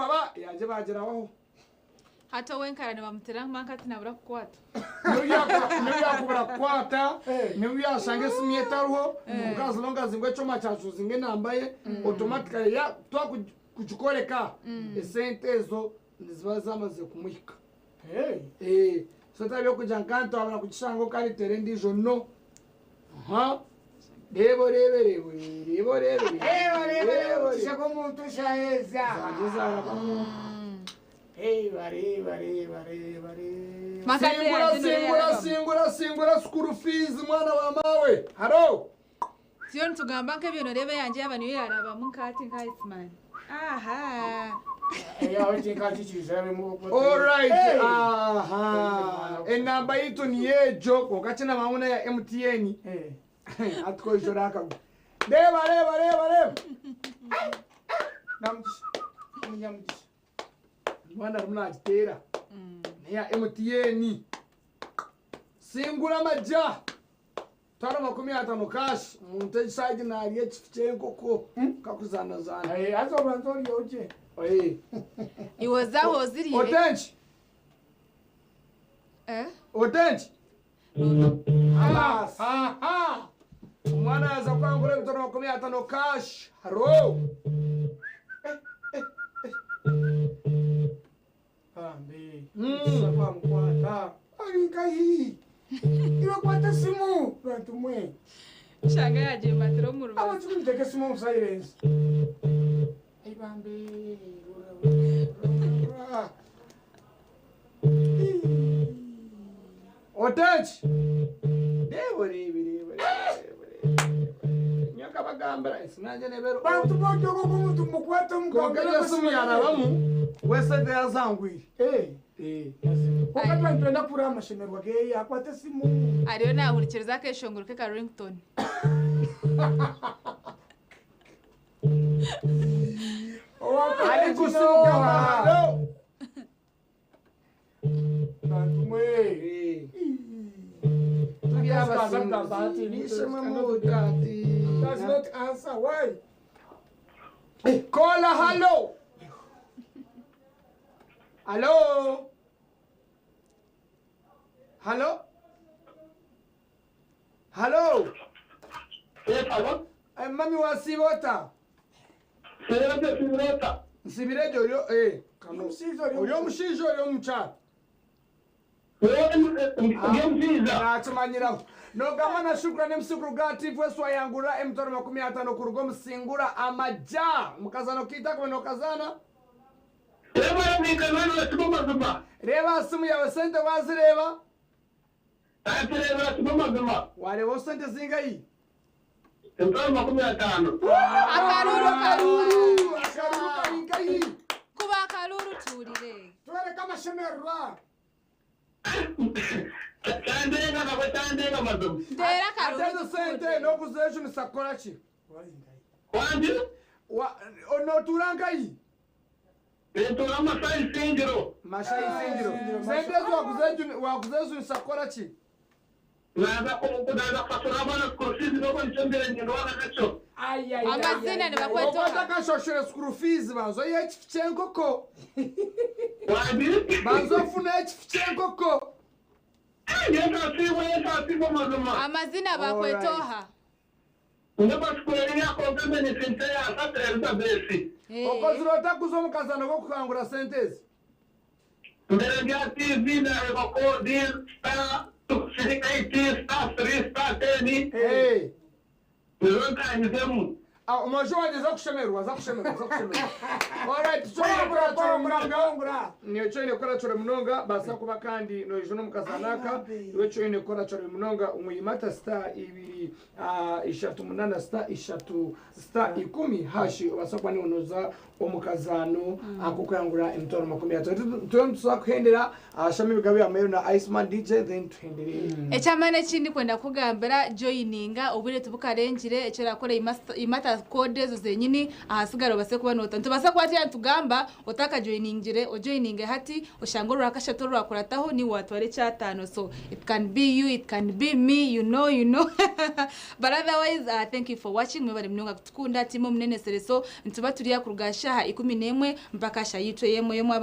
mpaba yangye baagirabaho. Hati owenkara nibamutera manka ati nabura kukwata. Nobu yakubura kukwata, nobu yashanga esimu ye etariho, kwonka as long as ngu ekyoma kyachuzinga enamba ye, automatically twakugikoreka, esente ezo niziba zamazire kumuhika. So tari ebyokugira ngu kandi twabura kugishangaho kandi tuteere endiijo, no. Aha. Reeba oreebe reeba reeba oreebe Reeba reeba reeba omugisha gw'omuntu oshaheza. Zangye zarabamu. Reeba reeba reeba reeba reeba. Makati Singura yangye niyo singura yarabamu. singura singura school fees mwana wa mawe. Haro. Tuyo nitugamba nk'ebyo noreeba eyangye yaaba niyo yarabamu nk'ati nka Iceman. Aha. Eyawe tinkakikiriza yabemu. Alright. Aha. Enamba yitu niyo egyo kwonka kina mangu neya MTN. Hati koijora akagwa. Reeba reeba reeba reeba. Namugisha. Omunyamugisha. Omwana arimu nagiteera. Neya MTN. Singura amagya. Twara 50 cash. Omuntu egi saaha egi naarya ekifu ky'enkoko kakuzanazaana. Haza obanze orye ogye. Iwe oze aho ozirye. Otenki? Eh? Otenki? Alas. Aha. Omwana yaaza kwangura ebitoro 50 cash. Haro. Bambi. Bamukwata. Ari nkahi. Iwe kwata esimu bantu mwe. Shanga yagyembatira omu rubazo. Abantu muteke esimu omu silence. Ai bambi. Otenki? Reeba reeba reeba reeba reeba. Nyoka bagambira ensi nangye nebeera. Bantu bojogo omuntu mukwata Kwonka egyo esimu yarabamu we sente yazangwire. Kwonka twaba nitwenda kuhurira amashemererwa geye akwata esimu. Ariyo naahurikiriza akeshongoro ke ka ringtone. Ari kusimuka halo. Bantu mwe. Turi abasinguzi nishemwe mutati. Does not answer why? Kola halo. Halo. Halo. Halo. Halo. Mami wasiiba ota? Nsibiregye ori kano. Ori omushaija ori omukyara? Nakimanyiraho. Nogamba na Shukra n'emusi kuruga TV wayangura emitwaro 50 kuruga omusingura amagya. Mukazano kiita kuba nokazana. Reeba simu yawe sente wazireeba? Wareeba sente zingahi? Akaruru karuru. Akaruru kari nkahi? Kuba akaruru tuwurire. Twereke amashemererwa. Nteera akaruru Ate ezo sente n'okuzejunisa kukora ki? Notuura nkahi? Mashayi Isingiro. Sente ezo wakuzejunisa kukora ki? Amazina nibakweta Oba otakashashura school fees banza oihe ekifu ky'enkoko. Banza ofune ekifu ky'enkoko. Amazina bakweta oha? Okozire ota kuza omu kazano k'okukangura sente ezi? Mbere bya TV nareba kodi star 238 star 3 star 10 nizo ntanyizemu. Omwojo wangye aza kushemererwa aza kushemererwa aza kushemererwa. Alright, kyona kukora kyore munonga. Niwe kyona kukora kyore munonga baasa kuba kandi noija n'omu kazaano aka. Iwe kyona kukora kyore munonga omwimata star 2 3 8 star 3 star 10 hashi obaasa kuba niwe noza omu kazaano ak'okuyangura emitwaro 50. Tuyo nituza kuhendera ashami ebigambo bya Mayor na Iceman DJ then tuhendere. Ekyamani ekindi kwenda kugambira joininga obwire tibukarengire eki orakora imata code ezo zenyini ahasigara obase kuba nota. Nitubasa kuba turiya nitugamba otakajoininga. Otajoiningire, ojoininge hati, oshange orwakashatu orwakurataho niiwe waatwara ekyataano. So it can be you, it can be me, you know, you know. But otherwise, thank you for watching. Mwebare munonga kutukunda. Tiimu Omunene Sereso, nituba turi aha kuruga shaaha 11 mpaka shaaha itwe y'emwe y'omwabazyo.